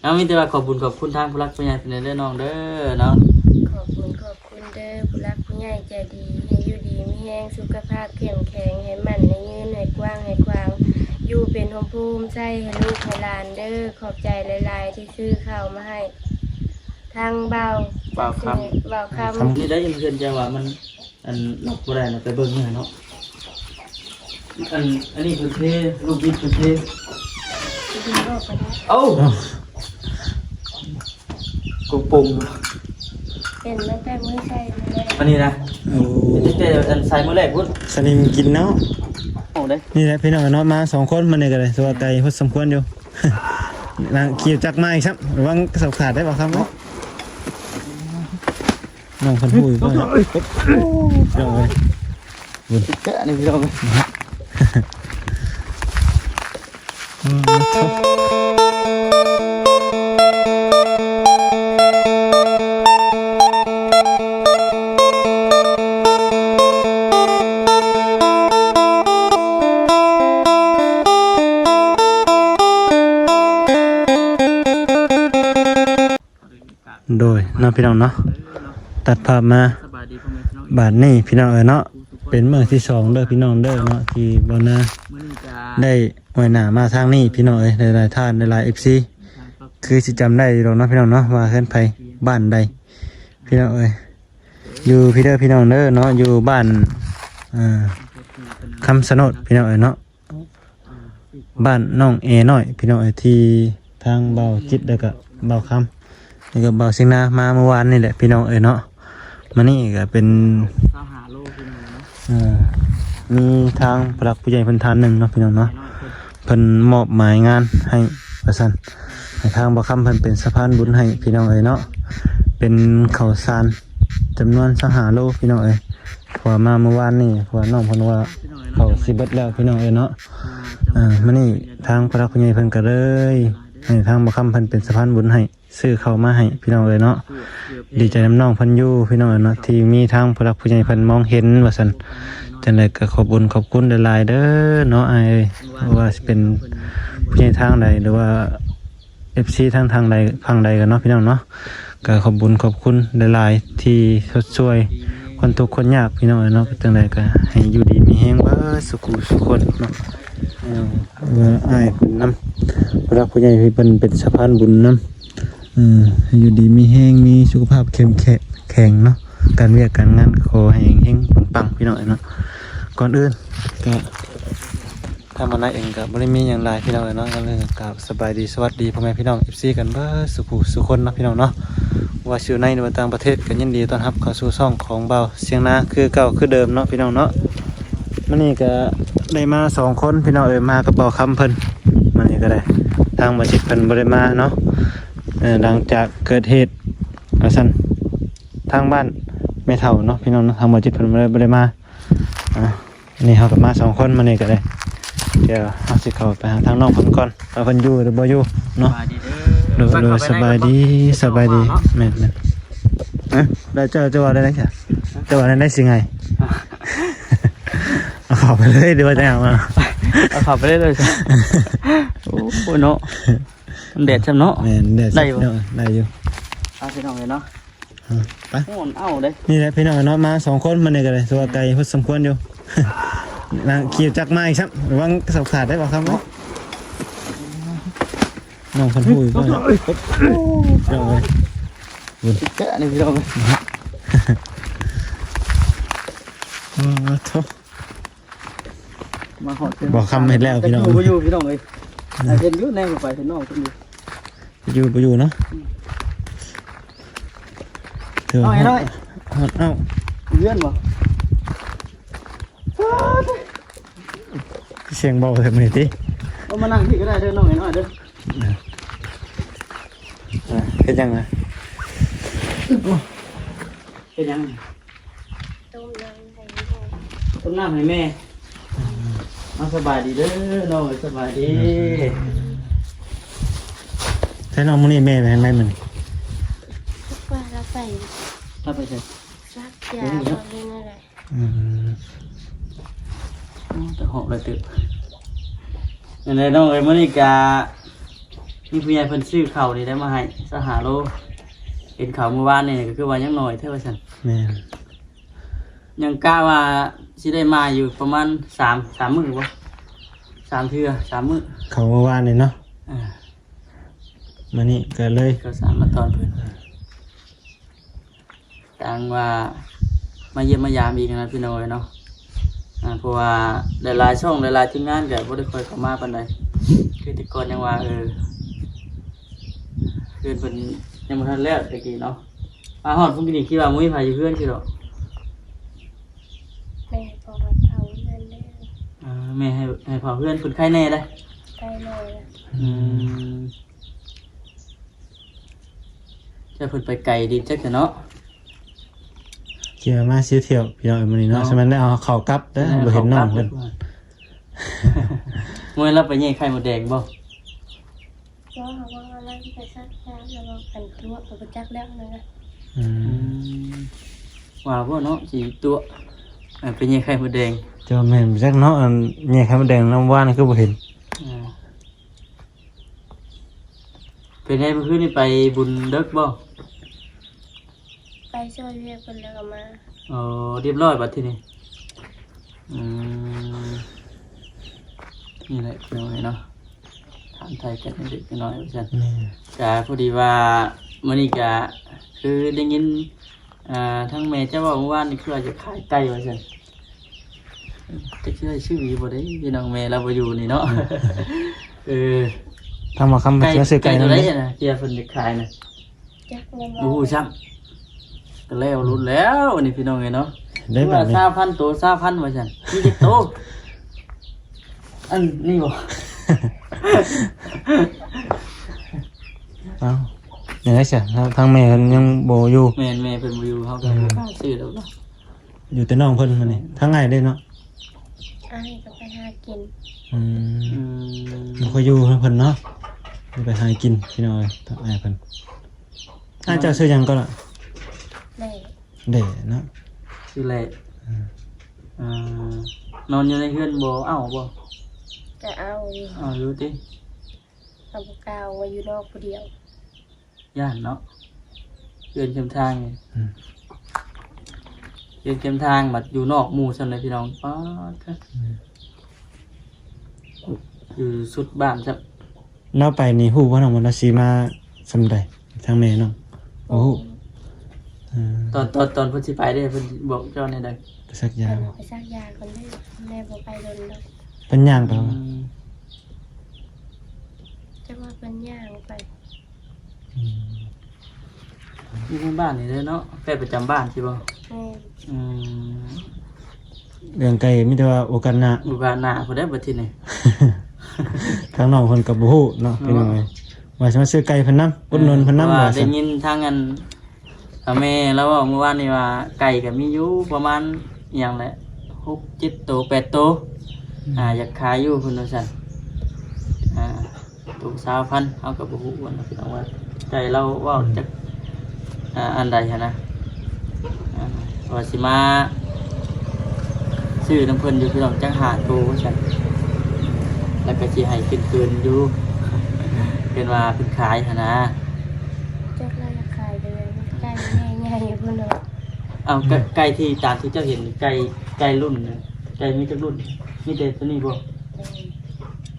ເຮົາມີແຕ່ວ່າຂອບບຸນຂອບຄຸນທາງຜູ້ຫຼັກຜູ້ໃຫຍ່ເພິ່ນເດີນ້ອງເດີເນາະ. ຂອບບຸນຂອບຄຸນເດີຜູ້ຫຼັກຜູ້ໃຫຍ່ໃຈດີ ໃຫ້ຢູ່ດີມີແຮງ ສຸຂະພາບເຂັ້ມແຂງ ໃຫ້ໝັ້ນໃຫ້ຍືນ ໃຫ້ກວ້າງໃຫ້ຂວາງ ຢູ່ເປັນຮົ່ມໂພຮົ່ມໄຊໃຫ້ລູກໃຫ້ຫຼານເດີ. ຂອບໃຈຫຼາຍໆ ທີ່ຊື້ເຂົ້າມາໃຫ້ ທາງບ່າວ ບ່າວຄຳ ບ່າວຄຳ ນີ້ໄດ້ຍິນເພິ່ນເຈົ້າວ່າມັນ ອັນ ລັອກບໍ່ໄດ້ນະ ໄປເບິ່ງເນາະ. ອັນ ອັນນີ້ເພິ່ນເທ ລູກບິດເພິ່ນເທ ເອົາ ກົງໂປ່ງ ເຫັນຕັ້ງແຕ່ມື້ໃສ່ມື້ແລກ ອັນນີ້ນະ. ໂອ້ ຕັ້ງແຕ່ອັນໃສ່ມື້ແລກພຸ້ນ ສະນິມກິນເນາະ. ເອົາເດ້ ນີ້ແຫຼະພີ່ນ້ອງເນາະ ມາສອງຄົນມື້ນີ້ກໍໄດ້ ຖືວ່າໄກພໍສົມຄວນຢູ່. ນາງຂີ່ຈັກມາອີກຊ້ຳ ລະວັງເສົາຂາດໄດ້ບໍ່ຄຳເນາະ. ນ້ອງເພິ່ນຮູ້ຢູ່ບໍ່ເນາະ? ພີ່ນ້ອງເອີຍ ແກະນີ້ພີ່ນ້ອງເອີຍ. ໂດຍເນາະພີ່ນ້ອງເນາະ ຕັດພາບມາ ສະບາຍດີພໍ່ແມ່ພີ່ນ້ອງ ບາດນີ້ພີ່ນ້ອງເອີຍເນາະ ເປັນມື້ທີສອງເດີພີ່ນ້ອງເດີເນາະ ທີ່ບ່າວນາໄດ້ອອຍໜ້າມາທາງນີ້ພີ່ນ້ອງເອີຍ ຫຼາຍໆທ່ານ ຫຼາຍໆເອັຟຊີ ຄືຊິຈຳໄດ້ຢູ່ດອກເນາະພີ່ນ້ອງເນາະ ວ່າເຮືອນໃຜບ້ານໃດພີ່ນ້ອງເອີຍ. ຢູ່ພີ້ເດີພີ່ນ້ອງເດີເນາະ ຢູ່ບ້ານ ເອີ ຄຳຊະໂນດພີ່ນ້ອງເອີຍເນາະ. ບ້ານນ້ອງແອນ້ອຍພີ່ນ້ອງເອີຍ ທີ່ທາງບ່າວຈິດ ແລ້ວກະບ່າວຄຳ ແລ້ວກະບ່າວຊຽງນາມາມື້ວານນີ້ແຫຼະພີ່ນ້ອງເອີຍເນາະ. ມານີ້ກະເປັນ ຊາວຫ້າໂລພີ່ນ້ອງເນາະ ເອີ ມີທາງຜູ້ຫຼັກຜູ້ໃຫຍ່ເພິ່ນທ່ານໜຶ່ງເນາະພີ່ນ້ອງເນາະ ເພິ່ນມອບໝາຍງານໃຫ້ວ່າຊັ້ນ ໃຫ້ທາງບ່າວຄຳເພິ່ນເປັນສະພານບຸນໃຫ້ພີ່ນ້ອງເອີຍເນາະ ເປັນເຂົ້າສານ ຈຳນວນຊາວຫ້າໂລພີ່ນ້ອງເອີຍ ເພາະວ່າມາມື້ວານນີ້ ເພາະວ່ານ້ອງເພິ່ນວ່າເຂົ້າຊິເບິດແລ້ວພີ່ນ້ອງເອີຍເນາະ. ເອີ ມື້ນີ້ທາງຜູ້ຫຼັກຜູ້ໃຫຍ່ເພິ່ນກໍເລີຍໃຫ້ທາງບ່າວຄຳເພິ່ນເປັນສະພານບຸນໃຫ້ ຊື້ເຂົ້າມາໃຫ້ພີ່ນ້ອງເອີຍເນາະ. ດີໃຈນຳນ້ອງເພິ່ນຢູ່ພີ່ນ້ອງເອີຍເນາະ ທີ່ມີທາງຜູ້ຫຼັກຜູ້ໃຫຍ່ເພິ່ນມອງເຫັນວ່າຊັ້ນ. ຈັ່ງໃດກໍຂອບບຸນຂອບຄຸນຫຼາຍໆເດີເນາະອ້າຍເອີຍ ບໍ່ວ່າຊິເປັນຜູ້ໃຫຍ່ທາງໃດ ຫຼືວ່າ ເອັຟຊີ ທາງ ທາງໃດ ຝັ່ງໃດກັນເນາະພີ່ນ້ອງເນາະ ກໍຂອບບຸນຂອບຄຸນຫຼາຍໆ ທີ່ຊົດຊ່ວຍຄົນທຸກຄົນຍາກພີ່ນ້ອງເອີຍເນາະ. ຈັ່ງໃດກໍໃຫ້ຢູ່ດີມີແຮງເບິດສູ່ຜູ້ສູ່ຄົນເນາະ. ເອີ ວ່າອ້າຍເພິ່ນນຳ ຜູ້ຫຼັກຜູ້ໃຫຍ່ທີ່ເພິ່ນເປັນສະພານບຸນນຳ ເອີ ໃຫ້ຢູ່ດີມີແຮງ ມີສຸຂະພາບເຂັ້ມແຂງເນາະ ການວຽກການງານກໍຂໍໃຫ້ເຮັງໆປັງໆ ພີ່ນ້ອງເອີຍເນາະ. ກ່ອນອື່ນກໍ ທາງມານາເອງກໍບໍ່ໄດ້ມີຫຍັງຫຼາຍພີ່ນ້ອງເອີຍເນາະ ກໍເລີຍກະກາບສະບາຍດີສະຫວັດດີພໍ່ແມ່ພີ່ນ້ອງເອັຟຊີກັນເບິດສູ່ຜູ້ສູ່ຄົນເນາະພີ່ນ້ອງເນາະ ວ່າຊິຢູ່ໃນ ຫຼືວ່າຕ່າງປະເທດ ກໍຍິນດີຕ້ອນຮັບເຂົ້າສູ່ຊ່ອງຂອງບ່າວຊຽງນາຄືເກົ່າຄືເດີມເນາະພີ່ນ້ອງເນາະ. ມື້ນີ້ກໍໄດ້ມາສອງຄົນພີ່ນ້ອງເອີຍ ມາກັບບ່າວຄຳເພິ່ນ ມື້ນີ້ກໍໄດ້ ທາງບ່າວຈິດເພິ່ນບໍ່ໄດ້ມາເນາະ ເອີ ຫຼັງຈາກເກີດເຫດວ່າຊັ້ນ ທາງບ້ານແມ່ເຖົ້າເນາະພີ່ນ້ອງເນາະ ທາງບ່າວຈິດເພິ່ນບໍ່ໄດ້ ບໍ່ໄດ້ມາ ອ່າ ນີ້ເຮົາກໍມາສອງຄົນ ມານີ້ກໍໄດ້ ດຽວເຮົາຊິເຂົ້າໄປຫາທາງນ້ອງເພິ່ນກ່ອນ ວ່າເພິ່ນຢູ່ຫຼືບໍ່ຢູ່ເນາະ. ສະບາຍດີເດີ ໂດຍ ໂດຍ ສະບາຍດີ ສະບາຍດີ ເນາະ ແມ່ນໆ. ຮະ ແລ້ວເຈົ້າ ເຈົ້າວ່າໄດ້ໄດ໋ ເຈົ້າວ່າໄດ້ໄດ໋ຊິໄງ ເອົາເຂົ້າໄປເລີຍ ຫຼືວ່າຈະເອົາມາ ເອົາເຂົ້າໄປເລີຍ ໂອ້ຍເນາະ ມັນແດດຊ້ຳເນາະ ແມ່ນແດດ ໄດ້ຢູ່ ໄດ້ຢູ່ ເອົາພີ່ນ້ອງເອີຍເນາະ. ເອີ ໄປ ໂອ້ ເອົາເດ້ ນີ້ແຫຼະພີ່ນ້ອງເນາະ ມາສອງຄົນ ມານີ້ກໍໄດ້ ຖືວ່າໄກພໍສົມຄວນຢູ່ ນາງຂີ່ຈັກມາອີກຊ້ຳ ລະວັງເສົາຂາດໄດ້ບໍ່ຄຳເນາະ. ນ້ອງເພິ່ນຮູ້ຢູ່ບໍ່ເນາະ ພີ່ນ້ອງເອີຍ ແກະນີ້ພີ່ນ້ອງເອີຍ ອໍ ໂທ້ ມາຮອດ ບໍ່ຄຳເຮັດແລ້ວພີ່ນ້ອງ ບໍ່ຢູ່ພີ່ນ້ອງເອີຍ ເຫັນຢູ່ແນມໄປເຫັນນ້ອງເພິ່ນຢູ່ ຢູ່ບໍ່ຢູ່ເນາະ ອືມ ຖືວ່າ ເອົາ ຮອດ ເອົາ ເຮືອນບໍ່ ສຽງເບົາແທ້ມື້ນີ້ຕິ ເອົາມານັ່ງພີ້ກໍໄດ້ເດີນ້ອງນ້ອຍເດີ ເຮັດຫຍັງນະ ເຮັດຫຍັງ ຕົ້ມນ້ຳໃຫ້ແມ່ ຕົ້ມນ້ຳໃຫ້ແມ່ ເອົາ ສະບາຍດີເດີນ້ອງເອີຍ ສະບາຍດີ ໃຊ້ນ້ອງມື້ນີ້ແມ່ໄປທາງໃດມື້ນີ້ ວ່າລາວໄປ ລາວໄປໃສ ສັກຢາບໍ່ຮູ້ເນາະ ບໍ່ເຫັນແນວໃດ ອືມ ໂອ້ ແຕ່ເຫາະຫຼາຍເຕີບ ຈັ່ງໃດນ້ອງເອີຍ ມື້ນີ້ກະ ມີຜູ້ໃຫຍ່ເພິ່ນຊື້ເຂົ້ານີ້ໄດ້ມາໃຫ້ຊາວຫ້າໂລ. ເຫັນເຂົ້າມື້ວານນີ້ກໍຄືວ່າຍັງໜ້ອຍແທ້ວ່າຊັ້ນ. ແມ່ນ. ຍັງກະວ່າຊິໄດ້ມາຢູ່ປະມານສາມ ສາມມື້ບໍ່? ສາມເທື່ອ ສາມມື້. ເຂົ້າມື້ວານນີ້ເນາະ. ອ່າ ມື້ນີ້ກໍເລີຍ ກໍສາມມາຕອນເພິ່ນ. ຕ່າງວ່າມາຢ້ຽມມາຢາມອີກນະ ພີ່ນ້ອງເອີຍເນາະ. ອ່າ ເພາະວ່າຫຼາຍໆຊ່ອງ ຫຼາຍໆທີມງານກໍບໍ່ໄດ້ຄ່ອຍເຂົ້າມາປານໃດ. ຄືແຕ່ກ່ອນຍັງວ່າ ເອີ ເຮືອນເພິ່ນຍັງບໍ່ທັນແລ້ວແຕ່ກີ້ເນາະ. ມາຮອດພຸ້ນນີ້ຄິດວ່າບໍ່ມີໃຜຢູ່ເຮືອນຊິດອກ. ແມ່ເຝົ້າເຮືອນເດ້. ອ່າ ແມ່ໃຫ້ ໃຫ້ເຝົ້າເຮືອນເພິ່ນໄຄແດ່ໄດ໋. ໄຄແດ່. ອືມ. ຈັກເພິ່ນໄປໄກດີຈັກຊະເນາະ. ຂີ່ມາເສຍຖ້ຽວ ພີ່ນ້ອງເອີຍ ມື້ນີ້ເນາະ. ເນາະ ສະແມ່ນໄດ້ເອົາເຂົ້າກັບເດີ. ແມ່ນ ບໍ່ເຫັນນ້ອງເພິ່ນ. ເຂົ້າກັບ. ມື້ລາວໄປແຍ່ໄຂ່ມົດແດງບໍ່? ບໍ່ ເພາະວ່າລາວໄປສັກຢາ ແລ້ວກໍອັນຕົວະກໍບໍ່ຈັກແລ້ວນັ້ນນະ. ອືມ. ອືມ ວ່າບໍ່ເນາະ ຊິຕົວະ ເອີ ໄປແຍ່ໄຂ່ມົດແດງ. ເຈົ້າແມ່ນຈັກເນາະ ອັນແຍ່ໄຂ່ມົດແດງນຳວານຄືບໍ່ເຫັນ. ອ່າ. ເປັນໄງ ມື້ຄືນນີ້ໄປບຸນເດິກບໍ່? ໄປຊ່ວຍວຽກເພິ່ນແລ້ວກໍມາ. ອໍ ຮຽບຮ້ອຍບັດທີນີ້. ອືມ ນີ້ແຫຼະ ພີ່ນ້ອງເອີຍເນາະ ຖາມໄຖ່ກັນເລັກນ້ອຍວ່າຊັ້ນ. ແມ່ນ. ກະພໍດີວ່າມື້ນີ້ກະຄືໄດ້ຍິນ ອ່າ ທາງແມ່ເຈົ້າເວົ້າມື້ວານນີ້ ຄືວ່າຈະຂາຍໄກ່ວ່າຊັ້ນ. ຈັກຊິໄດ້ຊື້ຢູ່ບໍ່ເດ້ ພີ່ນ້ອງ ແມ່ລາວບໍ່ຢູ່ນີ້ເນາະ. ເອີ ທາງໝໍຄຳ ໄກ່ ຊື້ໄກ່ ໄກ່ໂຕໃດນະ ທີ່ວ່າເພິ່ນຈະຂາຍນະ? ຈັກແມ່ນບໍ່ ບໍ່ຮູ້ຊ້ຳ. ກໍແລ້ວລຸ້ນແລ້ວນີ້ ພີ່ນ້ອງເອີຍເນາະ. ໄດ້ບາດນີ້ ຊາວພັນໂຕ ຊາວພັນວ່າຊັ້ນ. ມີຈັກໂຕ? ອັນນີ້ບໍ່? ເອົ້າ ຍັງໄດ້ຊະ ທາງແມ່ເພິ່ນຍັງບໍ່ຢູ່. ແມ່ນ ແມ່ເພິ່ນບໍ່ຢູ່ ເຮົາກໍ ອືມ ບໍ່ກ້າຊື້ດອກເນາະ. ຢູ່ແຕ່ນ້ອງເພິ່ນມື້ນີ້. ທາງອ້າຍເດ້ເນາະ? ອ້າຍກໍໄປຫາກິນ. ອືມ ອືມ ບໍ່ຄ່ອຍຢູ່ນຳເພິ່ນເນາະ ໄປຫາກິນ ພີ່ນ້ອງເອີຍ ທາງອ້າຍເພິ່ນ. ອ້າຍເຈົ້າຊື່ຫຍັງກໍລະ? ແຫຼະ. ແຫຼະເນາະ ຊື່ແຫຼະ. ອືມ ອ່າ ນອນຢູ່ໃນເຮືອນບໍ່ເອົ້າບໍ່? ກໍເອົ້າຢູ່. ເອົ້າຢູ່ຕິ. ເຮົາບໍ່ກ້າອອກມາຢູ່ນອກຜູ້ດຽວ. ຢ້ານເນາະ ເຮືອນແຄມທາງນີ້. ອືມ ເຮືອນແຄມທາງບັດຢູ່ນອກໝູ່ຊັ້ນເລີຍ ພີ່ນ້ອງ. ປາດ ອືມ ຢູ່ສຸດບ້ານຊ້ຳ. ລາວໄປນີ້ຮູ້ບໍ່ນ້ອງວ່າລາວຊິມາຊ່ຳໃດ? ທາງແມ່ນ້ອງບໍ່ຮູ້. ອໍ ເອີ ຕອນ ຕອນ ຕອນເພິ່ນຊິໄປເດ້ ເພິ່ນບອກເຈົ້າແນວໃດ? ໄປສັກຢາ. ເພິ່ນວ່າໄປສັກຢາກ່ອນເດີ ແມ່ບໍ່ໄປດົນດອກ. ເພິ່ນຍ່າງໄປບໍ່? ອືມ ຈັກວ່າເພິ່ນຍ່າງໄປ. ອືມ ຢູ່ໃນບ້ານນີ້ເດີເນາະ ແພດປະຈຳບ້ານຊິບໍ່? ແມ່ນ. ອືມ ເລື່ອງໄກ່ມີແຕ່ວ່າໂອກາດໜ້າ ໂອກາດໜ້າພຸ້ນແຫຼະບັດທີນີ້. ທາງນ້ອງເພິ່ນກໍບໍ່ຮູ້ເນາະ ເນາະ ພີ່ນ້ອງເອີຍ ວ່າຊິມາຊື້ໄກ່ເພິ່ນນຳ ອຸດໜູນເພິ່ນນຳ. ເອີ ວ່າ ວ່າຊັ້ນ ໄດ້ຍິນທາງອັນ ອາ ແມ່ລາວເວົ້າມື້ວານນີ້ວ່າ ໄກ່ກໍມີຢູ່ປະມານ ອີ່ຫຍັງແຫຼະ ຫົກເຈັດໂຕ ແປດໂຕ. ອືມ ອ່າ ຢາກຂາຍຢູ່ເພິ່ນວ່າຊັ້ນ. ອ່າ ໂຕຊາວພັນ ເຮົາກໍບໍ່ຮູ້ວ່າ ພີ່ນ້ອງ ວ່າໃຈລາວເວົ້າ ອືມ ຈັກ ອ່າ ອັນໃດຫັ້ນນະ. ອ່າ ວ່າຊິມາຊື້ນຳເພິ່ນຢູ່ ພີ່ນ້ອງ ຈັກຫ້າໂຕວ່າຊັ້ນ ແລ້ວກໍຊິໃຫ້ເກີນໆຢູ່ ເພິ່ນວ່າເພິ່ນຂາຍຫັ້ນນະ. ຈັກລາວຢາກຂາຍເດີ ໄກ່ໃຫຍ່ໆພຸ້ນເນາະ. ເອົ້າ ໄກ່ ອືມ ໄກ່ທີ່ຕາມທີ່ເຈົ້າເຫັນ ໄກ່ ໄກ່ລຸ້ນ ໄກ່ມີຈັກລຸ້ນ? ມີແຕ່ໂຕນີ້ບໍ່? ແມ່ນ.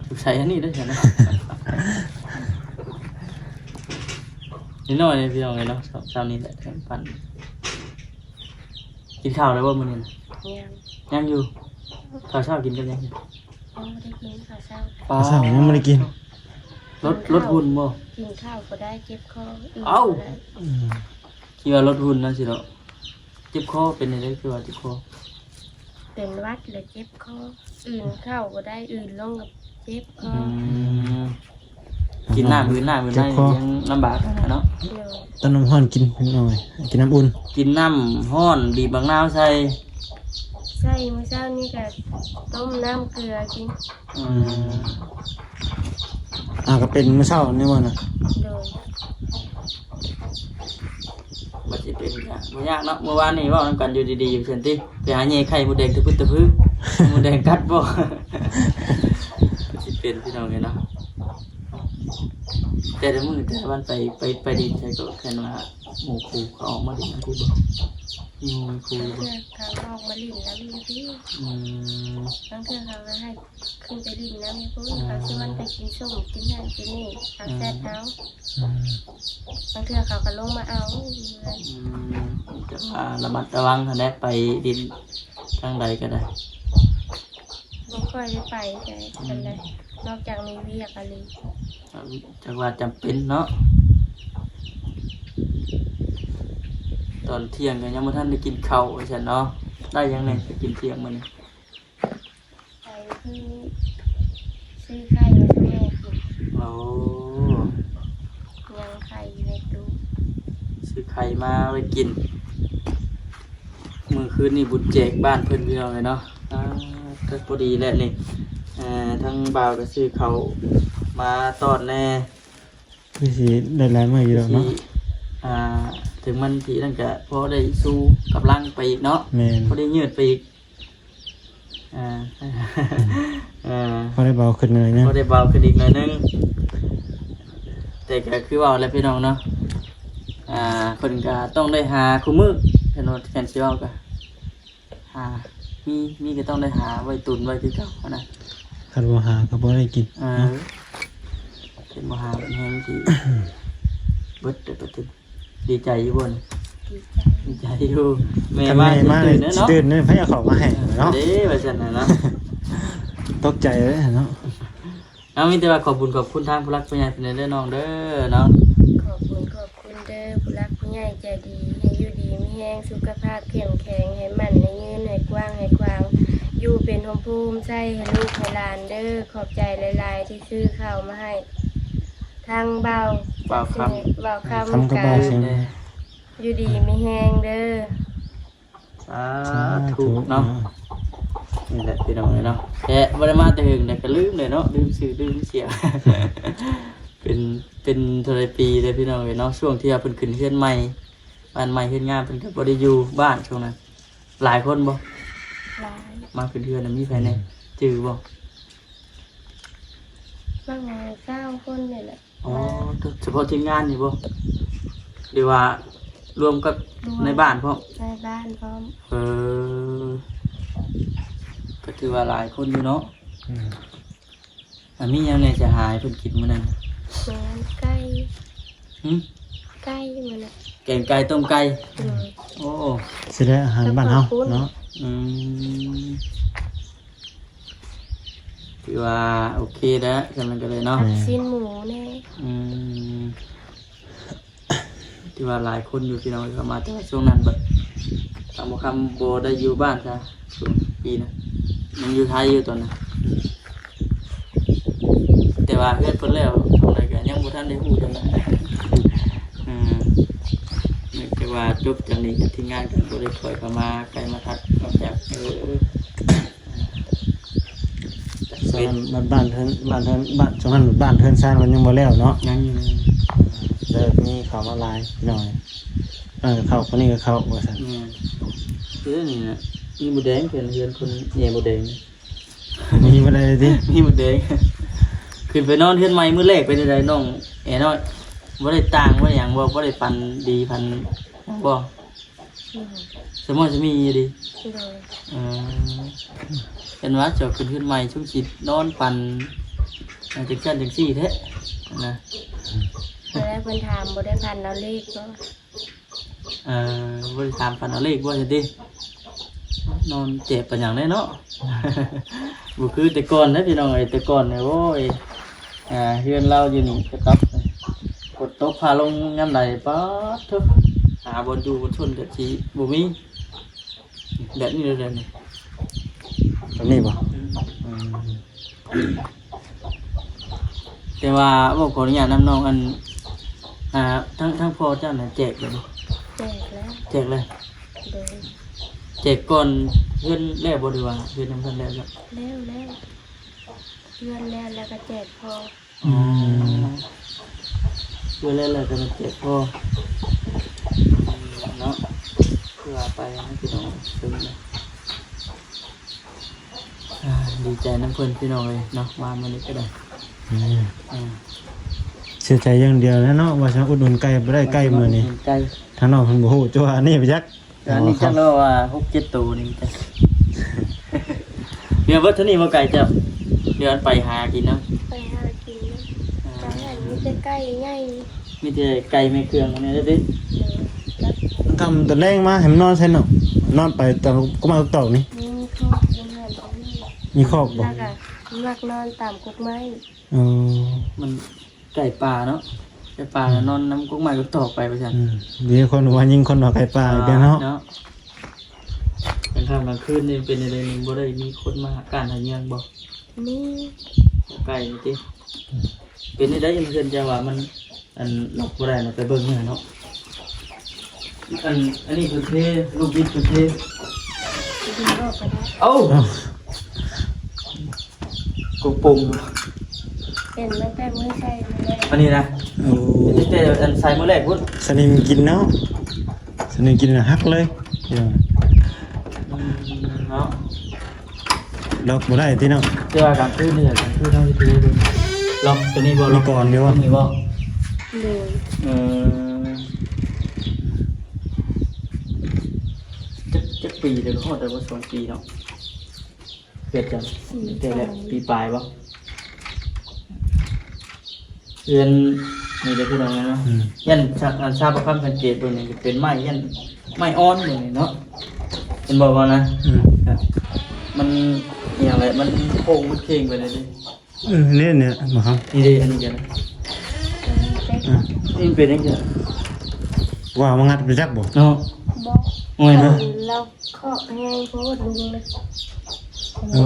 ສົງໄສອັນນີ້ເດ້ຊັ້ນນະ ນ້ອຍໆ ພີ່ນ້ອງເອີຍເນາະ. ເຊົ້ານີ້ແຫຼະ ແທງປັນ. ກິນເຂົ້າແລ້ວບໍ່ມື້ນີ້ນະ? ຍັງ. ຍັງຢູ່? ເຂົ້າເຊົ້າກິນກັບຫຍັງ? ຍັງບໍ່ໄດ້ກິນເຂົ້າເຊົ້າ. ເຂົ້າເຊົ້າຍັງບໍ່ໄດ້ກິນ. ລົດ ລົດຫຸ່ນບໍ່? ກິນເຂົ້າບໍ່ໄດ້ ເຈັບຄໍ. ເອົ້າ ອືມ ຄິດວ່າລົດຫຸ່ນນະຊິເນາະ. ເຈັບຄໍ ເປັນແນວໃດຄືວ່າເຈັບຄໍ? ເປັນຫວັດແລ້ວເຈັບຄໍ ອື່ນເຂົ້າບໍ່ໄດ້ ອື່ນລົງກໍເຈັບຄໍ. ອືມ ກິນນ້ຳອື່ນ ນ້ຳອື່ນ ເຈັບຄໍ ຍັງລຳບາກຫັ້ນນະເນາະ. ໂດຍ. ຕົ້ມນ້ຳຮ້ອນກິນ ກິນນ້ຳອຸ່ນ ກິນນ້ຳຮ້ອນ ບີບບັກນາວໃສ່. ໃສ່ ມື້ເຊົ້ານີ້ກໍຕົ້ມນ້ຳເກືອກິນ. ອືມ ອ່າ ກໍເປັນມື້ເຊົ້ານີ້ບໍ່ນະ? ໂດຍ. ບໍ່ຊິເປັນຫຍັງ ບໍ່ຍາກເນາະ. ມື້ວານນີ້ເວົ້ານຳກັນຢູ່ດີໆຢູ່ຊັ້ນຕິ ໄປຫາແຍ່ໄຂ່ມົດແດງຕະພຶດຕະພຶ ມົດແດງກັດບໍ່? ຊິເປັນ ພີ່ນ້ອງເອີຍເນາະ. ແຕ່ລະມື້ແຕ່ລະວັນໄປ ໄປ ໄປຫຼິ້ນໃສກໍ ຄັນວ່າໝູ່ຄູ່ເຂົາອອກມາຫຼິ້ນນຳພີ້ບໍ່? ມີໝູ່ມີຄູ່ຢູ່ບໍ່? ບາງເທື່ອເຂົາອອກມາຫຼິ້ນນຳຢູ່ພີ້. ອືມ ບາງເທື່ອເຂົາກໍໃຫ້ຂຶ້ນໄປຫຼິ້ນນຳຢູ່ພຸ້ນ ອືມ ເຂົາຊວນໄປກິນສົ້ມກິນຫັ້ນກິນນີ້ ເຂົາແຊັດເອົາ. ອືມ ບາງເທື່ອເຂົາກໍລົງມາເອົາຢູ່ເຮືອນ. ອືມ ແຕ່ວ່າລະມັດລະວັງຫັ້ນແຫຼະ ໄປຫຼິ້ນທາງໃດກໍໄດ້. ບໍ່ຄ່ອຍໄດ້ໄປໃສປານໃດ ອືມ ນອກຈາກມີວຽກອີ່ຫຼີ ຈັກວ່າຈຳເປັນເນາະ. ຕອນທ່ຽງກໍຍັງບໍ່ທັນໄດ້ກິນເຂົ້າວ່າຊັ້ນເນາະ. ໄດ້ຫຍັງແດ່ໄປກິນທ່ຽງມື້ນີ້? ໄປຄືຊື້ໄຂ່ມາສູ່ແມ່ກິນ. ໂອ້ ຍັງໄຂ່ຢູ່ໃນຕູ້ ຊື້ໄຂ່ມາໄວ້ກິນ. ມື້ຄືນນີ້ບຸນແຈກບ້ານເພິ່ນ ພີ່ນ້ອງເອີຍເນາະ. ອ່າ ກໍພໍດີແຫຼະນີ້ ເອີ ທາງບ່າວກໍຊື້ເຂົ້າມາຕ້ອນແດ່. ຄືຊິໄດ້ຫຼາຍມື້ຢູ່ດອກເນາະ ຊິ ອ່າ ເຖິງມັນຊິນັ້ນກໍພໍໄດ້ຊູກຳລັງໄປອີກເນາະ. ແມ່ນ ພໍໄດ້ຍືດໄປອີກ. ອ່າ ເອີ ພໍໄດ້ເບົາຂຶ້ນໜ້ອຍໜຶ່ງ ພໍໄດ້ເບົາຂຶ້ນອີກໜ້ອຍໜຶ່ງ. ແຕ່ກໍຄືເວົ້າແຫຼະພີ່ນ້ອງເນາະ ອ່າ ເພິ່ນກໍຕ້ອງໄດ້ຫາຄູ່ມື້ ຄັນວ່າ ຄັນຊິເວົ້າກໍຫາ ມີ ມີກໍຕ້ອງໄດ້ຫາໄວ້ຕຸນໄວ້ຄືເກົ່າຫັ້ນນະ. ຄັນບໍ່ຫາກໍບໍ່ໄດ້ກິນ ເອີ ເນາະ ຄັນບໍ່ຫາມັນແຮງຊິເບິດເດ້ປະຕິ. ດີໃຈຢູ່ບໍ່ນີ້? ດີໃຈ ດີໃຈຢູ່. ແມ່ມາ ແມ່ມາ ຊິຕື່ນເນາະ ຊິຕື່ນເດ້ ໃຜເອົາເຂົ້າມາໃຫ້ເນາະ ເດ້ວ່າຊັ້ນນະເນາະ. ຕົກໃຈເລີຍເນາະ. ເອົາ ມີແຕ່ວ່າຂອບບຸນຂອບຄຸນທາງຜູ້ຫຼັກຜູ້ໃຫຍ່ເພິ່ນເດີນ້ອງເດີເນາະ. ຂອບບຸນຂອບຄຸນເດີຜູ້ຫຼັກຜູ້ໃຫຍ່ໃຈດີ ໃຫ້ຢູ່ດີມີແຮງ ສຸຂະພາບເຂັ້ມແຂງ ໃຫ້ໝັ້ນໃຫ້ຍືນ ໃຫ້ກວ້າງໃຫ້ຂວາງ ຢູ່ເປັນຮົ່ມໂພຮົ່ມໄຊໃຫ້ລູກໃຫ້ຫຼານເດີ. ຂອບໃຈຫຼາຍໆ ທີ່ຊື້ເຂົ້າມາໃຫ້ ທາງບ່າວ ບ່າວຄຳ ບ່າວຄຳ ຄຳກັບບ່າວເສັງ ຢູ່ດີມີແຮງເດີ. ສາທຸເນາະ. ນີ້ແຫຼະພີ່ນ້ອງເອີຍເນາະ ແຕ່ບໍ່ໄດ້ມາແຕ່ເຫິງແລ້ວກໍລືມເລີຍເນາະ ລືມຊື່ລືມສຽງ. ເປັນ ເປັນເທົ່າໃດປີແລ້ວພີ່ນ້ອງເອີຍເນາະ ຊ່ວງທີ່ວ່າເພິ່ນຂຶ້ນເຮືອນໃໝ່ ບ້ານໃໝ່ເຮືອນງາມ ເພິ່ນກໍບໍ່ໄດ້ຢູ່ບ້ານຊ່ວງນັ້ນ. ຫຼາຍຄົນບໍ່? ຫຼາຍ. ມາຂຶ້ນເຮືອນນະ ມີໃຜແດ່? ອືມ ຈື່ບໍ່? ປະມານຊາວຄົນນີ້ແຫຼະ. ອໍ ສະເພາະທີມງານນີ້ບໍ່ ຫຼືວ່າລວມກັບ ລວມ ໃນບ້ານພ້ອມ? ໃນບ້ານພ້ອມ. ເອີ ກໍຖືວ່າຫຼາຍຄົນຢູ່ເນາະ. ອືມ ອ່າ ມີຫຍັງແດ່ຈະຫາໃຫ້ເພິ່ນກິນມື້ນັ້ນ? ແກງໄກ່. ຫຶ? ໄກ່ມື້ນັ້ນ ແກງໄກ່ ຕົ້ມໄກ່. ໂດຍ. ໂອ້ ຊິໄດ້ອາຫານບ້ານເຮົາເນາະ. ອືມ ຖືວ່າໂອເຄແລ້ວ ຊັ້ນມັນກໍເລີຍເນາະ ຊີ້ນໝູແດ່. ອືມ ຖືວ່າຫຼາຍຄົນຢູ່ພີ່ນ້ອງ ເຂົ້າມາ ແຕ່ວ່າຊ່ວງນັ້ນບັດ ທາງບໍ່ຄຳບໍ່ໄດ້ຢູ່ບ້ານຊະ ຊ່ວງປີນະ ຍັງຢູ່ໄທຢູ່ຕອນນັ້ນ. ແຕ່ວ່າເຮືອນເພິ່ນແລ້ວເທົ່າໃດກໍຍັງບໍ່ທັນໄດ້ຮູ້ຈັ່ງໃດ. ອືມ ແຕ່ວ່າຈົບຈາກນີ້ກໍທີມງານກໍບໍ່ໄດ້ຄ່ອຍເຂົ້າມາໃກ້ມາທັກ ນອກຈາກ ເອີ ເປັນບ້ານເຮືອນ ບ້ານເຮືອນ ບ້ານ ຊ່ວງນັ້ນບ້ານເຮືອນຊານມັນຍັງບໍ່ແລ້ວເນາະ. ຍັງຢູ່ ເລີຍມີເຂົ້າມາຫຼາຍໜ້ອຍ. ເອີ ເຂົ້າຄົນນີ້ກໍເຂົ້າວ່າຊັ້ນ. ແມ່ນ ເອີ ນີ້ນະ ມີໝູແດງ ເຮືອນ ເຮືອນຄົນແຍ່ໝູແດງ. ມີບໍ່ໄດ້ຕິ ມີໝູແດງ. ຂຶ້ນໄປນອນເຮືອນໃໝ່ມື້ແລກເປັນຈັ່ງໃດນ້ອງແອນ້ອຍ? ບໍ່ໄດ້ຕ່າງ ບໍ່ໄດ້ຫຍັງບໍ່? ບໍ່ໄດ້ຝັນດີຝັນຫຍັງບໍ່? ອືມ ສະໝໍສະໝີຢູ່ຕິ? ໂດຍ. ເອີ ເຫັນວ່າເຈົ້າຂຶ້ນເຮືອນໃໝ່ ຊຸມຊິນອນຝັນ ຈັ່ງຊັ້ນຈັ່ງຊີ້ແທ້ນະ. ແລ້ວເພິ່ນຖາມ ບໍ່ໄດ້ຝັນເອົາເລກບໍ່? ເອີ ບໍ່ໄດ້ຖາມຝັນເອົາເລກບໍ່ຊັ້ນຕິ? ນອນແຈບປານຫຍັງແດ່ເນາະ. ບໍ່ຄືແຕ່ກ່ອນເດ້ພີ່ນ້ອງເອີຍ ແຕ່ກ່ອນນີ້ ໂອ້ຍ ອ່າ ເຮືອນລາວຢູ່ນີ້ກະຕັບ ຝົນຕົກຟ້າລົງຍາມໃດ ປາດໂທ້ ຫາບ່ອນຢູ່ບ່ອນຊົນກໍຊິບໍ່ມີ. ແບບນີ້ເລີຍນີ້ ແບບນີ້ບໍ່? ອືມ ແຕ່ວ່າເວົ້າຂໍອະນຸຍາດນຳນ້ອງ ອັນ ອ່າ ທາງ ທາງພໍ່ເຈົ້ານະແຈກແລ້ວບໍ່? ແຈກແລ້ວ. ແຈກແລ້ວ? ໂດຍ. ແຈກກ່ອນເຮືອນແລ້ວບໍ່ ຫຼືວ່າເຮືອນນຳເພິ່ນແລ້ວ? ແລ້ວ ແລ້ວ ເຮືອນແລ້ວ ແລ້ວກໍແຈກພໍ່. ອໍ ອືມ ເພື່ອແລ້ວກໍມາແຈກພໍ່ເນາະ ເພື່ອໄປໃຫ້ພີ່ນ້ອງເບິ່ງນະ. ອ່າ ດີໃຈນຳເພິ່ນພີ່ນ້ອງເອີຍເນາະ ມາມື້ນີ້ກໍໄດ້. ອືມ ອ່າ ເຊ ເສຍໃຈຢ່າງດຽວແຫຼະເນາະ ວ່າຊິອຸດໜູນໄກ່ບໍ່ໄດ້ໄກ່ມື້ນີ້ ໄກ່ ທາງນອກເພິ່ນບໍ່ຮູ້ ຈົວອັນນີ້ໄປຈັກ ອັນນີ້ຈັກແລ້ວວ່າຫົກເຈັດໂຕນີ້ ດຽວເບິດເທົ່ານີ້ບໍ່ໄກ່ເຈົ້າ ດຽວອັນໄປຫາກິນນຳ ໄປຫາກິນນຳ ອ່າ ເຈົ້າຫັ້ນມີແຕ່ໄກ່ໃຫຍ່ ມີແຕ່ໄກ່ແມ່ເຄື່ອງນີ້ເດ້ ໂດຍ ຄ່ຳຕອນແລງມາໃຫ້ມັນນອນໃສ່ເນາະ ນອນໄປຕາມກົກໄມ້ກົກຕອກນີ້ ມີຄອກຢູ່ຫັ້ນ ມີຄອກບໍ່ ແລ້ວກໍມັກນອນຕາມກົກໄມ້ ເອີ ມັນ ໄກ່ປ່າເນາະ ໄກ່ປ່າ ອືມ ນອນນຳກົກໄມ້ກົກຕອກໄປວ່າຊັ້ນ ອືມ ມີຄົນວ່າຍິງຄົນວ່າໄກ່ປ່າ ອ່າ ອີກແລ້ວເນາະ ເນາະ ກາງຄ່ຳກາງຄືນນີ້ເປັນຈັ່ງໃດນີ້ ບໍ່ໄດ້ມີຄົນມາຫາກ້ານຫາເຫຍື່ອງບໍ່? ມີ ໃກ້ນີ້ຕິ ອືມ ເປັນຈັ່ງໃດເຮືອນເຈົ້າວ່າມັນ ອັນ ລັອກບໍ່ໄດ້ນະ ໄປເບິ່ງແດ່ເນາະ ອັນ ອັນນີ້ເພິ່ນເທ ລູກບິດເພິ່ນເທ ເອົາ ເອົາ ກົງໂປ່ງ ເຫັນຕັ້ງແຕ່ມື້ໃສ່ມື້ແລກ ອັນນີ້ນະ ໂອ້ ເຫັນຕັ້ງແຕ່ອັນໃສ່ມື້ແລກພຸ້ນ ສະໜິມກິນເນາະ ສະໜິມກິນນະຫັກເລີຍ ອືມ ເນາະ ລັອກບໍ່ໄດ້ຕິເນາະ ແຕ່ວ່າກາງຄືນນີ້ ກາງຄືນເຮົາຊິເຮັດໃດເບິ່ງ ລັອກໂຕນີ້ບໍ່ ມີກ່ອນຢູ່ບໍ່ ນີ້ບໍ່ ໂດຍ ເອີ ຈັກ ຈັກປີແລ້ວ ຮອດໄດ້ບໍ່ ສອງປີເນາະ ເກີດຈັກ ປີ ແຕ່ແລະ ສອງ ປີປາຍບໍ່? ເຮືອນນີ້ເດ້ພີ່ນ້ອງເນາະ ອືມ ຢ້ານຊາ ອັນຊາວປະຄຳສັງເກດເບິ່ງນີ້ ເປັນໄມ້ ຢ້ານໄມ້ອ່ອນເບິ່ງນີ້ເນາະ ເຫັນບໍ່ວ່ານະ ອືມ ມັນອີ່ຫຍັງແຫຼະ ມັນໂຄ້ງ ມັນເຄັ່ງໄປເລີຍເດ້ ເອີ ນີ້ ນີ້ບໍ່ຄັບ ນີ້ເດ້ ອັນນີ້ກໍໄດ້ ອືມ ນີ້ເປັນຫຍັງ ວ່າມາງັດໄປຈັກບໍ່ ເນາະ ບໍ່ ໂອ້ຍ ເອີ ລາວ ເຄາະແຮງໂພດລຸງນະ ໂອ້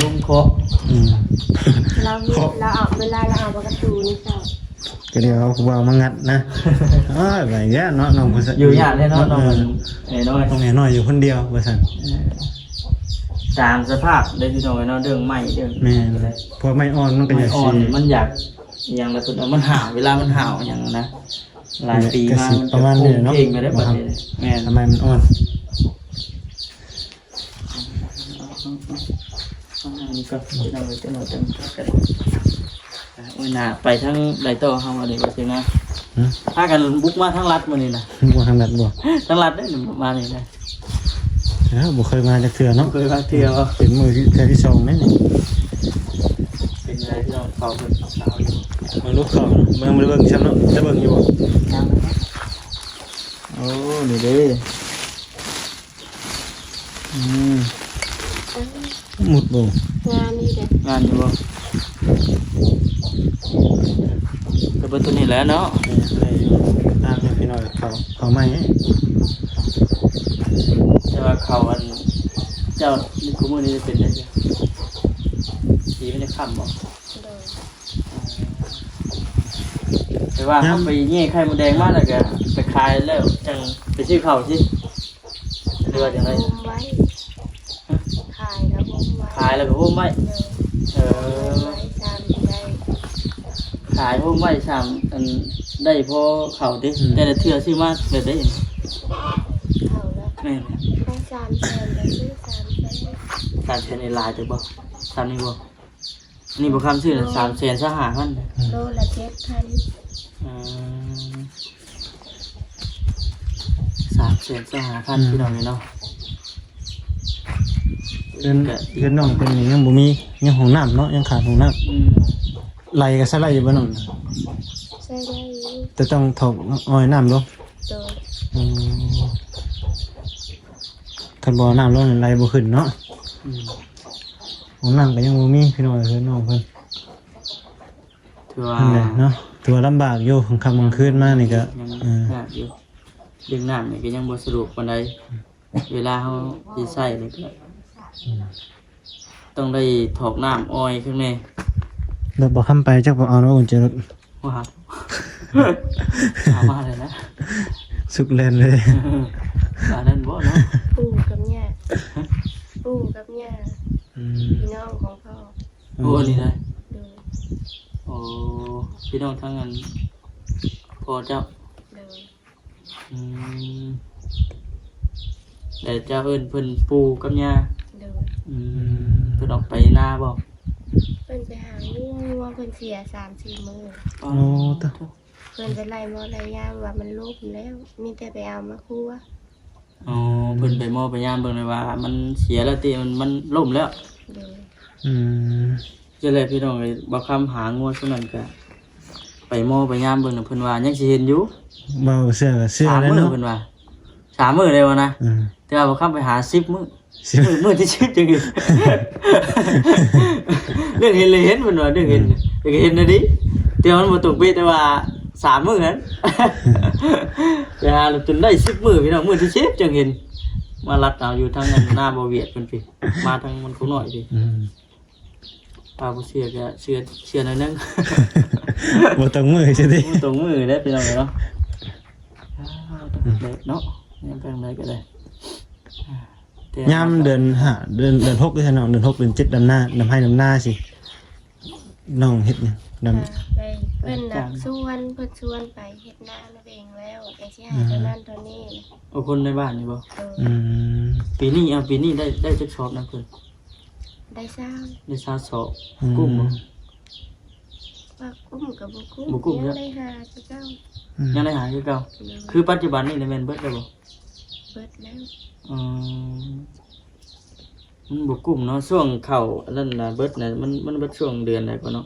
ລຸງເຄາະ ອືມ ລາວເຮັດ ເຄາະ ລາວເອົາ ເວລາລາວເອົາປະຕູນີ້ເຈົ້າ ກໍດຽວເອົາຜູ້ບ່າວມາງັດນະ ໂອ້ຍ ໄປແລ້ວເນາະ ນ້ອງຜູ້ຊາຍ ຢູ່ຍາກແທ້ເນາະ ນ້ອງ ເອີ ນ້ອຍ ນ້ອງແມ່ນ້ອຍຢູ່ຄົນດຽວວ່າຊັ້ນ ເອີ ຕາມສະພາບເດ້ພີ່ນ້ອງເນາະ ເລື່ອງໄມ້ເລື່ອງ ແມ່ນ ພວກໄມ້ອ່ອນມັນກໍຢາກ ໄມ້ອ່ອນ ຊິ ມັນຢາກ ອີ່ຫຍັງລະເພິ່ນ ເອີ ມັນຫາວ ເວລາມັນຫາວຫຍັງນະ ຫຼາຍປີມາ ກໍຊິປະມານນີ້ເນາະ ມັນຈະໂຄ້ງເຄັ່ງໄປໄດ້ບັດນີ້ ແມ່ນ ທຳໄມມັນອ່ອນ ເອົາ ເອົາ ເອົາ ເອົາ ເອົາ ເອົາ ນີ້ກ່ອນ ພີ່ນ້ອງເອີຍ ຈັກໜ້ອຍຈັ່ງກັນ ໂອ້ຍ ໜ້າ ໄປທາງໃດຕໍ່ເຮົາອັນນີ້ ວ່າຊິນະ ຫຶ ພາກັນບຸກມາທາງລັດມື້ນີ້ນະ ບຸກມາທາງລັດບໍ່ ທາງລັດເດ້ ມານີ້ນະ ເອີ ບໍ່ເຄີຍມາຈັກເທື່ອເນາະ ບໍ່ເຄີຍມາເທື່ອບໍ່ ເປັນມື້ທີ່ ເທື່ອທີສອງເດ້ນີ້ ເປັນໄງພີ່ນ້ອງ ເຂົ້າເພິ່ນ ເອົາຢູ່ ເບິ່ງລູກເຂົ້າ ເບິ່ງ ບໍ່ໄດ້ເບິ່ງຊ້ຳເນາະ ຈະເບິ່ງຢູ່ບໍ່ ຍັງ ໂອ້ ນີ້ເດ້ ອືມ ອືມ ໝົດບໍ່ ງາມຢູ່ເດ້ ງາມຢູ່ບໍ່ ກໍເບິດໂຕນີ້ແຫຼະເນາະ ເອີ ໄດ້ຢູ່ ຕາມຢູ່ພີ່ນ້ອງ ເຂົ້າ ເຂົ້າໃໝ່ ແຕ່ວ່າເຂົ້າອັນ ເຈົ້າ ນີ້ ຄູ່ມື້ນີ້ເປັນໄດ້ ສີມັນຈະຄ້ຳບໍ່? ໂດຍ ແຕ່ວ່າເຮົາໄປແຍ່ໄຂ່ມົດແດງມາແລ້ວກໍໄປຂາຍແລ້ວຈັ່ງໄປຊື້ເຂົ້າຊິ ຫຼືວ່າຈັ່ງໃດ? ໂຮມໄວ້ ຮະ? ຂາຍແລ້ວໂຮມໄວ້ ຂາຍແລ້ວກໍໂຮມໄວ້ ໂດຍ ເອີ ໂຮມໄວ້ຊ້ຳໄດ້ ຂາຍໂຮມໄວ້ຊ້ຳ ອັນ ໄດ້ພໍເຂົ້າຕິ? ອືມ ແຕ່ລະເທື່ອຊື້ມາແບບໃດ? ເຂົ້າລະ ແມ່ນ ໄດ້ສາມແສນ ກໍຊື້ສາມແສນ ສາມແສນນີ້ຫຼາຍເຕີບບໍ່? ສ່ຳນີ້ບໍ່? ອັນນີ້ບໍ່ຄຳຊື້ນະ ໂລ ສາມແສນຊາວຫ້າພັນ ໂລລະເຈັດພັນ ອືມ ສາມແສນຊາວຫ້າພັນ ອືມ ພີ່ນ້ອງເອີຍເນາະ ເຮືອນ ເຮືອນນ້ອງເພິ່ນນີ້ຍັງບໍ່ມີ ຍັງຫ້ອງນ້ຳເນາະ ຍັງຂາດຫ້ອງນ້ຳ ອືມ ໄຫຼກໍໃຊ້ໄດ້ຢູ່ບໍ່ນ້ອງ? ໃຊ້ໄດ້ຢູ່ ແຕ່ຕ້ອງຖອກອ້ອຍນ້ຳລົງ ໂດຍ ອືມ ຄັນບໍ່ເອົານ້ຳລົງນີ້ໄຫຼບໍ່ຂຶ້ນເນາະ ອືມ ຫ້ອງນ້ຳກໍຍັງບໍ່ມີພີ່ນ້ອງເອີຍ ເຮືອນນ້ອງເພິ່ນ ຖືວ່າ ນັ້ນແຫຼະເນາະ ຖືວ່າລຳບາກຢູ່ ຄ່ຳກາງຄືນມານີ້ກໍ ຍັງ ເອີ ຍາກຢູ່ ເລື່ອງນ້ຳນີ້ກໍຍັງບໍ່ສະດວກປານໃດ ເວລາເຮົາຊິໃຊ້ນີ້ກໍ ອືມ ຕ້ອງໄດ້ຖອກນ້ຳອ້ອຍຂ້າງໃນ ແລ້ວບໍ່ຄຳໄປຈັກບໍ່ເອົາເນາະ ກຸນແຈລົດ ບໍ່ຫາ ຫາມາເລີຍນະ ສຸກແລ່ນເລີຍ ອັນນັ້ນບໍ່ເນາະ ປູ່ກັບຍ່າ ປູ່ກັບຍ່າ ອືມ ພີ່ນ້ອງຂອງພໍ່ ໂອ້ ອັນນີ້ນະ ໂດຍ ໂອ້ ພີ່ນ້ອງທາງອັນພໍ່ເຈົ້າ ໂດຍ ອືມ ແລ້ວເຈົ້າເອີ້ນເພິ່ນປູ່ກັບຍ່າ ໂດຍ ອືມ ເພິ່ນອອກໄປນາບໍ່? ເພິ່ນໄປຫາງົວ ງົວເພິ່ນເສຍສາມສີ່ມື້. ອໍ ໂອ້ ຕະ ເພິ່ນໄປໄລ່ໝໍໄລ່ຢາວ່າມັນລົ້ມແລ້ວ ມີແຕ່ໄປເອົາມາຄົວ. ອໍ ເພິ່ນໄປໝໍໄປຢາມເບິ່ງແລ້ວວ່າມັນເສຍແລ້ວຕິ ມັນ ມັນລົ້ມແລ້ວ. ໂດຍ. ອືມ ຈັ່ງໃດພີ່ນ້ອງເອີຍ ບ່າວຄຳຫາງົວຊ່ວງນັ້ນກະໄປໝໍໄປຢາມເບິ່ງນະ ເພິ່ນວ່າຍັງຊິເຫັນຢູ່. ເວົ້າເຊື່ອກໍເຊື່ອແຫຼະເນາະ ເພິ່ນວ່າ ສາມມື້ແລ້ວນະ. ອືມ ແຕ່ວ່າບ່າວຄຳໄປຫາສິບມື້ ສິບມື້ ມື້ທີສິບຈັ່ງເຫັນ. ເລື່ອງເຫັນເລີຍເຫັນ ເພິ່ນວ່າເລື່ອງເຫັນ ອືມ ກໍເຫັນນະດິ ແຕ່ວ່າມັນບໍ່ຕົງເປະ ແຕ່ວ່າສາມມື້ຫັ້ນ ໄປຫາຈົນໄດ້ສິບມື້ພີ່ນ້ອງ ມື້ທີສິບຈັ່ງເຫັນ. ມາລັດເອົາຢູ່ທາງໜ້າບໍ່ວຽດເພິ່ນພີ້ ມາທາງມັນຄົງນ້ອຍພີ້. ອືມ ຖ້າບໍ່ເຊື່ອກໍເຊື່ອ ເຊື່ອໜ້ອຍໜຶ່ງ ບໍ່ຕົງມື້ຊິຕິ ບໍ່ຕົງມື້ເດ້ພີ່ນ້ອງເອີຍເນາະ. ອືມ ແດດເນາະ ຍາມແປງໃດກໍໄດ້ ແຕ່ຍາມເດືອນຫ້າ ເດືອນ ເດືອນຫົກເດ້ເນາະ ເດືອນຫົກເດືອນເຈັດ ດຳນາ ດຳໄຮ່ດຳນາຊິ ນ້ອງເຮັດຫຍັງ? ດຳ ໄປ ເພິ່ນນັດຊວນ ເພິ່ນຊວນໄປເຮັດນານຳເອງແລ້ວ ແຕ່ຊິໃຫ້ ອືມ ເທົ່ານັ້ນເທົ່ານີ້. ໂອ້ ຄົນໃນບ້ານນີ້ບໍ່? ໂດຍ. ອືມ ປີນີ້ ເອົາ ປີນີ້ໄດ້ ໄດ້ຈັກຊອບນຳເພິ່ນ? ໄດ້ຊາວ ໄດ້ຊາວຊອບ. ອືມ ກຸ້ມບໍ່? ວ່າກຸ້ມກໍບໍ່ກຸ້ມ ບໍ່ກຸ້ມ ຍັງ ເນາະ ໄດ້ຫາຄືເກົ່າ. ອືມ ຍັງໄດ້ຫາຄືເກົ່າ. ໂດຍ. ຄືປັດຈຸບັນນີ້ນະແມ່ນເບິດແລ້ວບໍ່? ເບິດແລ້ວ. ອືມ ມັນບໍ່ກຸ້ມເນາະ ຊ່ວງເຂົ້າອັນນັ້ນນະເບິດນະ ມັນ ມັນເບິດຊ່ວງເດືອນໃດກໍເນາະ?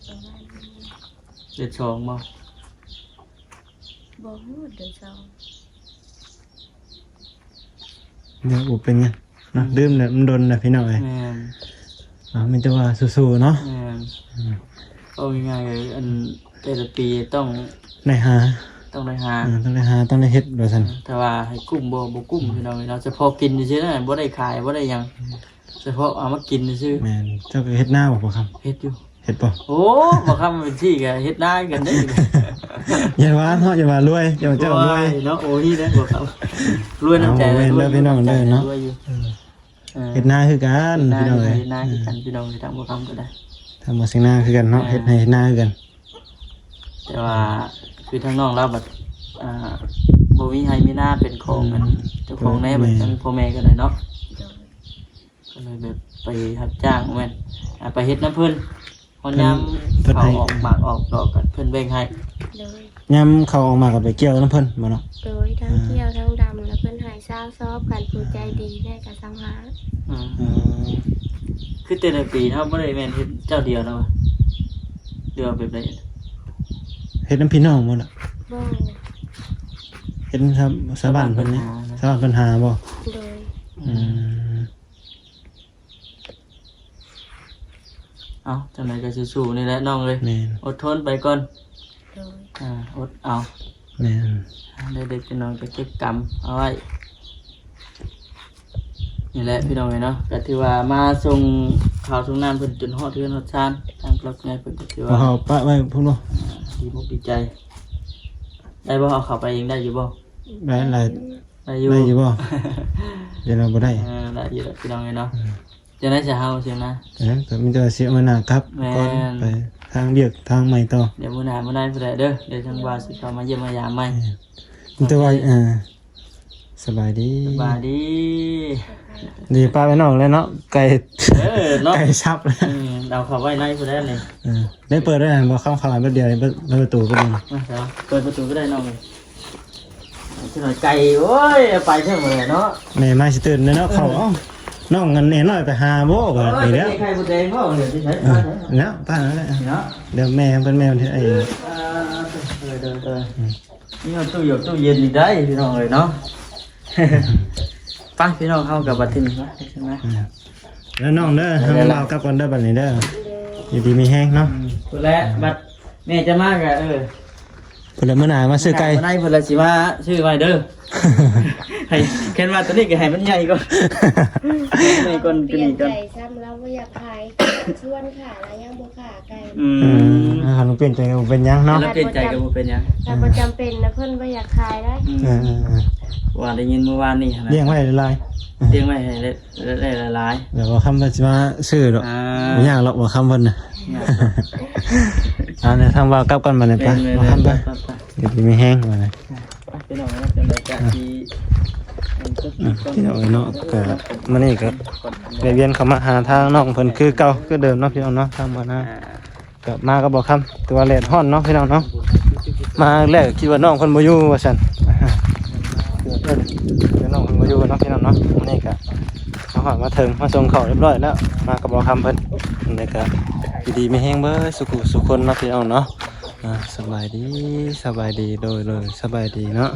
ປະມານເດືອນສອງບໍ່? ບໍ່ຮອດເດືອນສອງ. ຍັງບໍ່ເປັນຫຍັງເນາະ ອືມ ລືມແລ້ວ ມັນດົນແລ້ວພີ່ນ້ອງເອີຍ. ແມ່ນ. ເອົາ ມີແຕ່ວ່າສູ້ໆເນາະ. ແມ່ນ. ອືມ ເວົ້າງ່າຍໆ ອັນແຕ່ລະປີຕ້ອງໄດ້ຫາ ຕ້ອງໄດ້ຫາ ເອີ ຕ້ອງໄດ້ຫາ ຕ້ອງໄດ້ເຮັດວ່າຊັ້ນ. ແຕ່ວ່າໃຫ້ກຸ້ມບໍ່ ບໍ່ກຸ້ມ ອືມ ພີ່ນ້ອງເອີຍເນາະ ສະເພາະກິນຊື່ໆນະ ບໍ່ໄດ້ຂາຍ ບໍ່ໄດ້ຫຍັງ. ອືມ ສະເພາະເອົາມາກິນຊື່. ແມ່ນ. ເຈົ້າກໍເຮັດນາບໍ່ ບໍ່ຄຳ? ເຮັດຢູ່. ເຮັດບໍ່? ໂອ້ ບໍ່ຄຳເປັນຊີ້ກໍເຮັດນາຄືກັນເດ້. ຢ່າວ່າເນາະ ຢ່າວ່າລວຍ ເຈົ້າ ເຈົ້າລວຍເນາະ. ໂອ້ຍ ນີ້ແຫຼະບໍ່ຄຳ ລວຍນຳໃຈ. ເອົາ ລວຍຢູ່ ພີ່ນ້ອງເດີເນາະ. ເອີ ເຮັດນາຄືກັນພີ່ນ້ອງເອີຍ ເຮັດນາຄືກັນພີ່ນ້ອງເອີຍ ທາງບໍ່ຄຳກໍໄດ້ ທາງບໍ່ເສັງນາຄືກັນເນາະ. ເຮັດໄຮ່ເຮັດນາຄືກັນ ແຕ່ວ່າຄືທາງນ້ອງລາວບັດ ອ່າ ບໍ່ມີໄຮ່ມີນາເປັນຂອງ ອືມ ອັນເຈົ້າຂອງແດ່ ແມ່ນ ບັດທາງພໍ່ແມ່ກໍໄດ້ເນາະ. ໂດຍ. ກໍເລີຍແບບໄປຮັບຈ້າງແມ່ນ ອ່າ ໄປເຮັດນຳເພິ່ນ ຮອດຍາມເຂົາອອກໝາກອອກດອກກໍເພິ່ນແບ່ງໃຫ້. ໂດຍ. ຍາມເຂົາອອກໝາກກໍໄປກ່ຽວນຳເພິ່ນບໍ່ເນາະ? ໂດຍ ທັງກ່ຽວທັງດຳ ແລ້ວເພິ່ນໃຫ້ຊາວຊອບ ຄັນຜູ້ໃຈດີແດ່ກໍຊາວຫ້າ. ອືມ ຄືແຕ່ລະປີເຮົາບໍ່ໄດ້ແມ່ນເຮັດເຈົ້າດຽວນະ ຫຼືວ່າແບບໃດ? ເຮັດນຳພີ່ນ້ອງບໍ່ລະ? ບໍ່ ເຮັດນຳຊາວບ້ານເພິ່ນນີ້ ຊາວບ້ານເພິ່ນຫາບໍ່? ໂດຍ. ອືມ ເອົ້າ ຈັ່ງໃດກໍສູ້ໆນີ້ແຫຼະນ້ອງເອີຍ. ແມ່ນ. ອົດທົນໄປກ່ອນ. ໂດຍ. ອ່າ ອົດເອົາ. ແມ່ນ. ເດັກໆນ້ອຍໆກໍເກັບກຳເອົາໄວ້. ນີ້ແຫຼະພີ່ນ້ອງເອີຍເນາະ ກໍຖືວ່າມາສົ່ງເຂົ້າສົ່ງນ້ຳເພິ່ນຈົນຮອດເຮືອນຮອດຊານ ທາງຜູ້ຫຼັກຜູ້ໃຫຍ່ເພິ່ນກໍຖືວ່າ ເອົາປະໄວ້ພຸ້ນບໍ່? ອ່າ ດີອົກດີໃຈ. ໄດ້ບໍ່? ເອົາເຂົ້າໄປເອງໄດ້ຢູ່ບໍ່? ໄດ້ ໄດ້. ໄດ້ຢູ່ ໄດ້ຢູ່ບໍ່? ດຽວລາວບໍ່ໄດ້. ເອີ ໄດ້ຢູ່ດອກພີ່ນ້ອງເອີຍເນາະ. ອືມ ຈັ່ງໃດຊະເຮົາຈັ່ງນະ? ເອີ ກໍມີແຕ່ວ່າຊິເອົາໜ້າກັບກ່ອນ. ແມ່ນ. ໄປທາງວຽກທາງໃໝ່ຕໍ່. ດຽວມື້ໜ້າມື້ໃນພຸ້ນແຫຼະເດີ ດຽວທາງວ່າຊິເຂົ້າມາຢ້ຽມມາຢາມໃໝ່. ແມ່ນ. ມີແຕ່ວ່າ ເອີ ສະບາຍດີ ສະບາຍດີ. ນີ້ປ້າໄປນອກແລ້ວເນາະ ໄກ່ ເອີເນາະ ໄກ່ສັບ. ອືມ ເອົາເຂົ້າໄວ້ໃນພຸ້ນແຫຼະນີ້. ເອີ ໄດ້ເປີດໄວ້ຫັ້ນບໍ່? ເຂົ້າ ເຂົ້າໄປແປັບດຽວ ເປີດ ເປີດປະຕູກໍໄດ້. ມາ ເປີດປະຕູກໍໄດ້ນ້ອງ. ຊິໜ້ອຍໄກ່ ໂອ້ຍ ໄປເຖິງແລ້ວເນາະ ແມ່ມາຊິຕື່ນເນາະ. ເອີ ເຂົ້າ ເອົ້າ ນ້ອງອັນແນ່ນ້ອຍໄປຫາບໍ່ບາດນີ້ແລ້ວ. ໂອ້ຍ ໄຂ່ມົດແດງບໍ່ ເອີ ເນາະ ປ້ານັ້ນແຫຼະເນາະ. ດຽວແມ່ເພິ່ນ ແມ່ເພິ່ນເຮັດໃຫ້. ເອີ ເອີ ເອີ ເອີ ອືມ ມີຕູ້ຢົກຕູ້ເຢັນນີ້ໄດ້ພີ່ນ້ອງເອີຍເນາະ. ໄປພີ່ນ້ອງເຮົາກັບບັດທີນີ້ ມາ ເດີ ນ້ອງເດີ ເຮົາລາວກັບກ່ອນເດີບັດນີ້ເດີ. ຢູ່ດີມີແຮງເນາະ. ອືມ ພຸ້ນແຫຼະ ບັດແມ່ຈະມາກະ ເອີ ພຸ້ນແຫຼະ ມື້ໜ້າມາຊື້ໄກ່ ມື້ໜ້າ ມື້ໃດພຸ້ນແຫຼະຊິມາຊື້ໃໝ່ເດີ. ໃຫ້ ຄັນວ່າຕົວນີ້ກໍໃຫ້ມັນໃຫຍ່ກ່ອນ ໃຫຍ່ກ່ອນ ໃຫຍ່ກ່ອນ. ໃຈຊ້ຳ ລາວບໍ່ຢາກຂາຍ ຊວນຂາຍ ລາວຍັງບໍ່ຂາຍໄກ່. ອືມ ອືມ ຄັນເພິ່ນປ່ຽນໃຈກໍບໍ່ເປັນຫຍັງເນາະ. ຄັນເພິ່ນປ່ຽນໃຈກໍບໍ່ເປັນຫຍັງ ຖ້າບໍ່ຈຳເປັນນະ ເພິ່ນບໍ່ຢາກຂາຍໄດ໋. ອືມ ເອີໆໆ ວ່າໄດ້ຍິນມື້ວານນີ້ຫັ້ນນະ ລ້ຽງໄວ້ຫຼາຍໆ ລ້ຽງໄວ້ໃຫ້ ໄດ້ຫຼາຍໆ ແບບວ່າຄຳເພິ່ນຊິມາຊື້ດອກ. ອ່າ ບໍ່ຍາກດອກ ວ່າຄຳເພິ່ນນະ. ຍາກດອກ. ເອົາ ທາງບ່າວກັບກ່ອນບັດນີ້. ໄປ ແມ່ນໆ ບ່າວຄຳ ໄປ ໄປ ໄປ ຢູ່ດີມີແຮງບັດນີ້. ໄປ ພີ່ນ້ອງເນາະ ຈັ່ງໃດກະ ອ່າ ຊິ ອ່ະ ພີ່ນ້ອງເອີຍເນາະ ກະມື້ນີ້ກະໄດ້ວຽນເຂົ້າມາຫາທາງນ້ອງເພິ່ນຄືເກົ່າຄືເດີມເນາະ ພີ່ນ້ອງເນາະ ທາງບ້ານນາ ກະມາກັບບໍ່ຄຳ ແຕ່ວ່າແດດຮ້ອນເນາະ ພີ່ນ້ອງເນາະ ມາແລກຄິດວ່ານ້ອງເພິ່ນບໍ່ຢູ່ວ່າຊັ້ນ ເອີ ເອີ ນ້ອງເພິ່ນບໍ່ຢູ່ເນາະ ພີ່ນ້ອງເນາະ ມື້ນີ້ກະມາຮອດມາເຖິງ ມາສົ່ງເຂົ້າຮຽບຮ້ອຍແລ້ວ ມາກັບບໍ່ຄຳເພິ່ນ ແລ້ວກະຢູ່ດີມີແຮງເບິດສູ່ຜູ້ສູ່ຄົນເນາະ ພີ່ນ້ອງເນາະ ອ່າ ສະບາຍດີ ສະບາຍດີ ໂດຍ ໂດຍ ສະບາຍດີເນາະ.